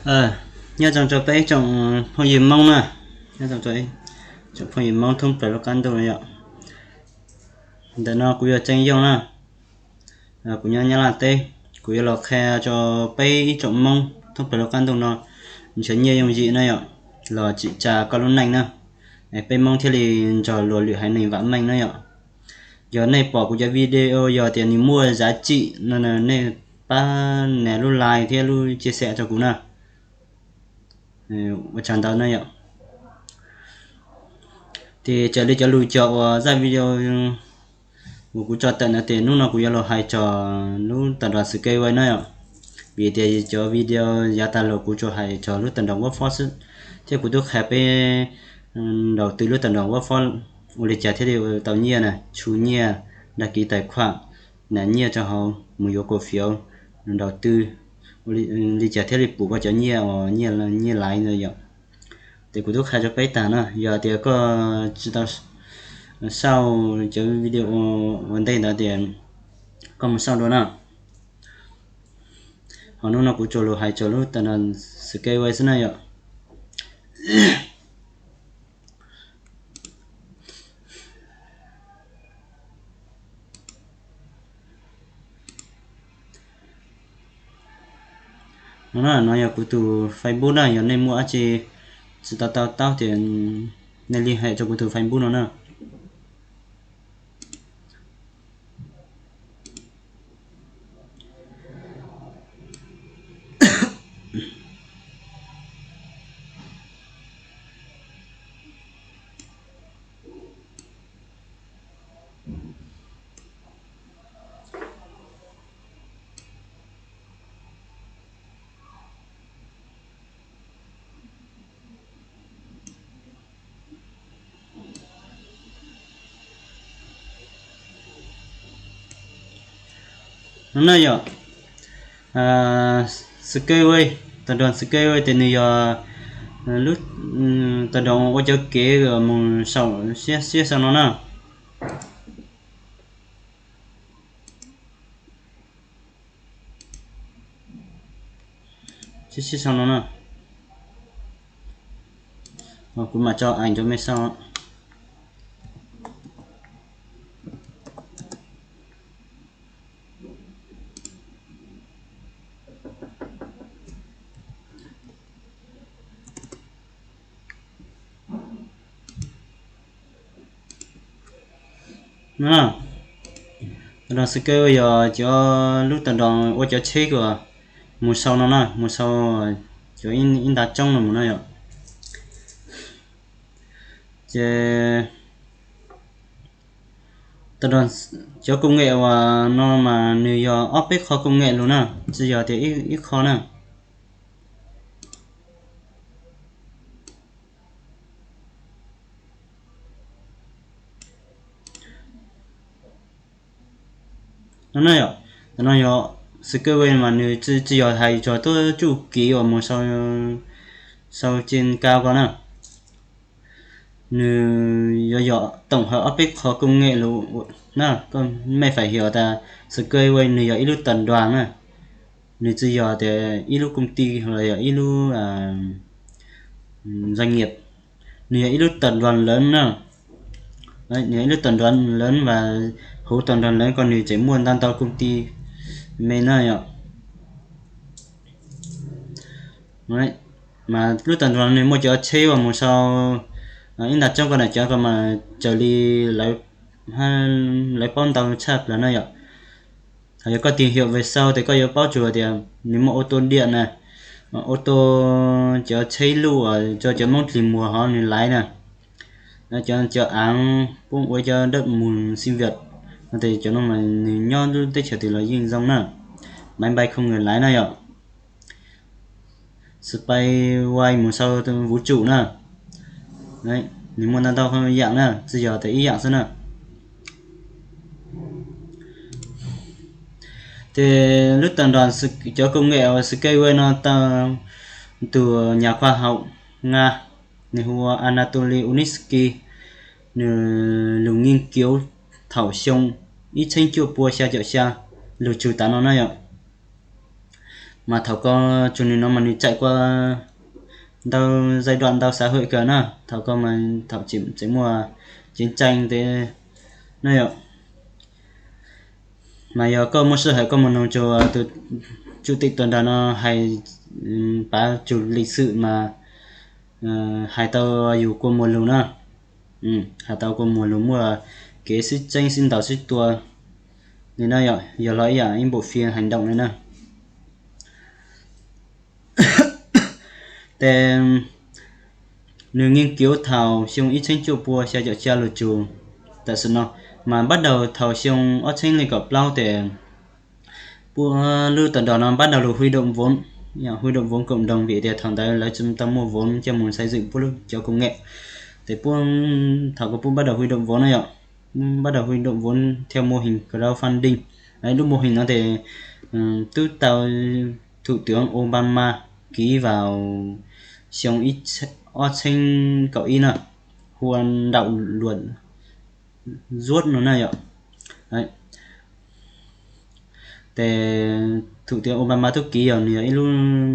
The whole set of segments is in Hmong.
Nyob zoo rau peb tsoom phooj ywg Hmoob na, nyob zoo rau tsoom phooj ywg Hmoob thoob plaws lub qab ntuj yom. Ntawm no kuv yog Tseej Yooj na, kuv nyob Nyab Laj teb. Kuv yuav los qhia rau peb ib tsoom Hmoob thoob plaws lub qab ntuj no nrhiav nyiaj yooj yim na yom, los tsim tsa koj lub neej na, peb Hmoob thiaj li nrog luag lwm haiv neeg vam meej na yom. Yog nej pom kuv cov video yog tias nws muaj giá trị no nej pab nias lub like thiab lub chia sẻ rau kuv na. Ua tsaug ntau na yom. Ces raws li cov lus cog uas zaj video uas kuv tso tawm ntawd ces hnub no kuv yuav los hais txog lub tập đoàn Skyway na yom. Vim tias cov video yav tas los kuv tsuas hais txog lub tập đoàn Workforce xwb, thiab kuv twb qhia peb đầu tư lub tập đoàn Workforce ua li cas thiaj li tau nyiaj na, tshu nyiaj, đăng ký tài khoản, nias nyiaj rau hauv, mus yuav cổ phiếu, đầu tư, ua li cas thiaj li pum koj cov nyiaj uas nyiaj laiv ntawd yom. Ces kuv twb qhia rau peb tag na, yog tias koj tsis tau saib cov video ua ntej ntawd ces koj mus saib dua na. Ho hnub no kuv tsuas los hais txog lub tập đoàn Skyway xwb na yom. No na, no yog kuv tus Facebook na, yog nej muaj dab tsi tsis tau tau taub ces nej liên hệ rau kuv tus Facebook no na. No na yom, Skyway, tập đoàn Skyway ces nws yog lub tập đoàn ua cov kev mus saum siab siab sau no na. Siab siab sau no na. Kuv mam tso ảnh rau mej saib. Tập đoàn Skyway yog cov lub tập đoàn ua cov tsheb uas mus sau no na, mus sau cov ib nta tsoob no mus na yom. Ces cov công nghệ uas no mas nws yog ob peb qho công nghệ lus na, tsis yog tias ib qho na. No na yom, ntawm no yog Skyway mas nws tsis yog hais txog tuab tsuj kev uas mus sau trên cao ko na. Nws yuav yog tổng hợp ob peb qho công nghệ lus na, koj mej phải hiểu tas Skyway nws yog ib lub tập đoàn na, nws tsis yog tias ib lub công ty los yog ib lub doanh nghiệp, nws yog ib lub tập đoàn lớn na. Nws yog ib lub tập đoàn lớn và hauv tập đoàn lớn ko nws tseem muaj ntau ntau công ty me na yom. Mas lub tập đoàn nws muaj cov tsheb uas mus sau ib nta tsoob ko na, cov ko mas raws li lawv paub ntau tshaj plaws na yom. Thaum yog koj tìm hiểu về sau ces koj yuav paub tsuas tias nws muaj ô tô điện na, ô tô, cov tsheb luj uas rau cov Hmoob dlig muag hov nws laiv na, cov, cov aav poob ua cov đợt mùa sinh việc no ces cov no mas nws nyob lub teb chaws twg los yeej zoo na. Máy bay không người lái na yom. Spaceway mus sau vũ trụ na. Nws muaj ntau ntau yam na, tsis yog tias ib yam xwb na. Ces lub tập đoàn cov công nghệ Skyway no tau tus nhà khoa học Nga, nws hu ua Anatoly Unitsky, nws lus nghiên cứu thaum xyoo ib txheeb cuaj pua xya caum xya, lus txug tav no na yom. Mas thaum ko tsu nws no mas nws tsaim qua ntau giai đoạn ntau xã hội kawg na, thaum ko mas thaum tseem muaj chiến tranh tej na yom. Mas yog koj muaj sij hawm koj mus noog tsu tus chủ tịch tuần đầu no hais, pav tsu lịch sử mas hais tau yus kua muag lug na, hais tau kua muag lug muaj kev sib txeeb sib ntaus sib tua li na yom, yog los ib yam ib bộ phim hành động li na. Ces nws nghiên cứu thaum xyoo ib txheeb cuaj pua xya caum xya lug tsuas tam sim no, mas bắt đầu thaum xyoo ob txheeb leej kaum plaub ces puab lub tawm nrog no bắt đầu lug huy động vốn, huy động vốn cộng đồng vim tias thaum ntawd lawv tsis tau muaj vốn coj mus xây dựng puab lub cov công nghệ. Ces puab thaum ko puab bắt đầu huy động vốn na yom, bắt đầu huy động vốn theo mô hình crowdfunding. Lub mô hình no ces tub tau thủ tướng Obama ký vào xyoo ob txheeb kaum ib na, hua nraum luam zuab no na yom. Ces thủ tướng Obama tub ký yog nws yog ib lub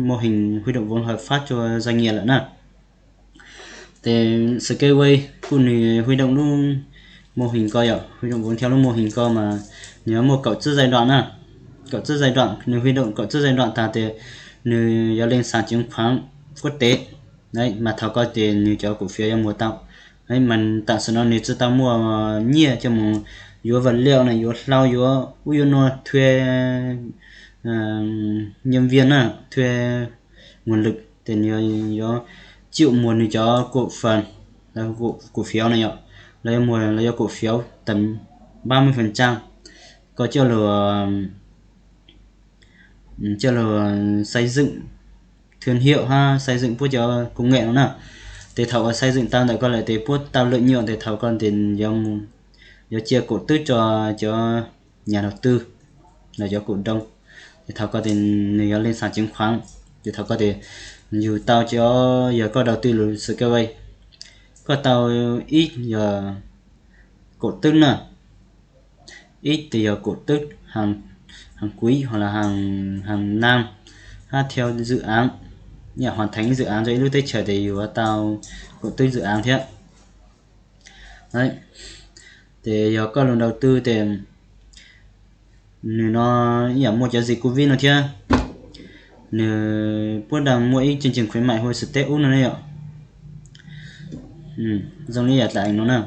mô hình huy động vốn hợp pháp cho doanh nghiệp lawm na. Ces Skyway kuj nws huy động lub mô hình ko yom, huy động vốn theo lub mô hình ko mas nws yuav muaj kaum tsib giai đoạn na. Kaum tsib giai đoạn, nws huy động kaum tsib giai đoạn tag ces nws yuav lên sàn chứng khoán quốc tế. Mas thaum ko ces nws cov cổ phiếu yuav muag tau. Mas tam sim no nws tsis tau muaj nyiaj coj mus yuav vật liệu na, yuav hlau, yuav ub yuav no, thuê nhân viên na, thuê nguồn lực, ces nws yuav chịu muag nws cov cổ phần, cổ phiếu na yom, lawv yuav muag lawv cov cổ phiếu tầm ba mươi phần trăm, koj coj lug coj lug xây dựng thương hiệu hab xây dựng puab cov công nghệ no na. Ces thaum uas xây dựng tau ntawm ko lawm ces puab tau lợi nhuận ces thaum ko ces yuav cia cổ tức rau cov nhà đầu tư, los cov cổ đông. Ces thaum ko ces nws yuav lên sàn chứng khoán. Ces thaum ko ces yug tau cov, yog koj đầu tư lub Skyway, koj tau ib yog cổ tức na, ib ces yog cổ tức hàng quý hoặc là hàng, hàng năm, hab theo dự án, yam hoàn thành dự án rau ib lub teb chaws ces yus yuav tau cổ tức dự án thiab. Ces yog koj lug đầu tư ces nws no ib yam muaj cov dịch covid no thiab, nws puab đang muaj ib chương trình khuyến mại hu Stay Ub no ne yom. Zoo li yam dlaim no na,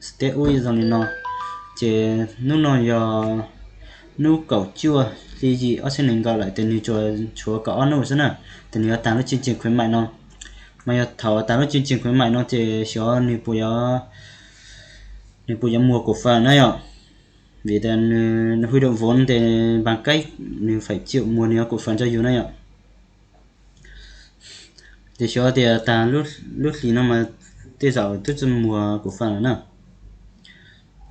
Stay Ub zoo li no. Ces hnub no yog hnub kaum cuaj hli yim ob txhiab nees nkaum lawm ces nws tsuas tshuav kaum ob hnub xwb na, ces nws yuav tag lub chương trình khuyến mại no. Mas yog thaum tag lub chương trình khuyến mại no ces xyov nws puas yuav muag cổ phần na yom. Vim tias nws huy động vốn ces bằng cách nws phải chịu muag nws cov cổ phần rau yus na yom. Ces xyov tias tag lub hlis no mas tej zaum twb tsis muag cổ phần lawm na,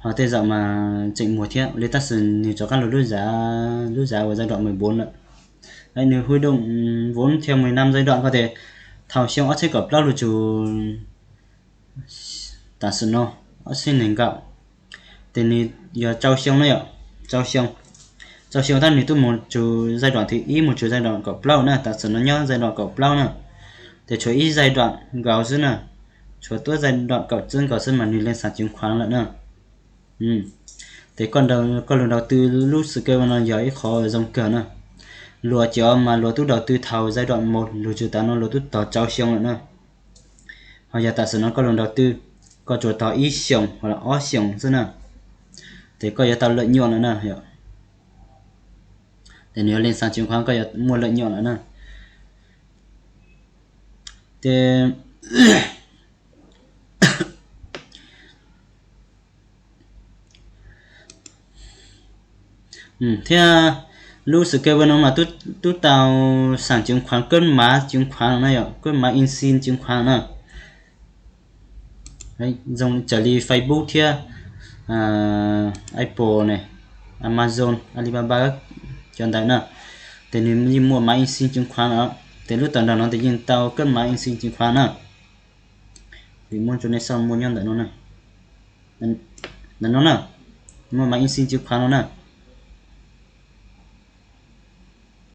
ho tej zaum mas tseem muag thiab li, tab sis nws rov qab lug lub zav, lub zav uas giai đoạn mười bốn lawm. Nws huy động vốn theo mười năm giai đoạn ko ces thaum xyoo ob txhiab kaum plaub lug tsuas tam sim no ob txhiab nees nkaum, ces nws yog rau xyoo na yom, rau xyoo, rau xyoo tab nws twb mus tsuas giai đoạn thứ ib mus tsuas giai đoạn kaum plaub na, tam sim no nyob giai đoạn kaum plaub na. Ces tshuav ib giai đoạn nkaus xwb na, tshuav tuab giai đoạn kaum tsib nkaus xwb mas nws lên sàn chứng khoán lawm na. Ces koj lug đầu tư lub Skyway no yog ib qhov zoo kawg na. Luag cov mas luag twb đầu tư thaum giai đoạn một lug txug tav no luag twb tog rau xyoo lawm na. Ho yog tam sim no koj lug đầu tư, koj tsuas tog ib xyoos ho los ob xyoos xwb na, ces koj yuav tau lợi nhuận lawm na. Ces nws yuav lên sàn chứng khoán koj yuav muaj lợi nhuận lawm na. Ces thiab lub Skyway no mas twb tau sàn chứng khoán, cấp mã chứng khoán na yom, cấp mã in xin chứng khoán na. Zoo raws li Facebook thiab Apple ne, Amazon, Alibaba cov ntawd na. Ces nws yeej muaj mã in xin chứng khoán os. Ces lub tawm nrog no ces yeej tau cấp mã in xin chứng khoán na. Vim muaj tsu nej xauj muaj nyob ntawm no na, ntawm no na, muaj mã in xin chứng khoán no na.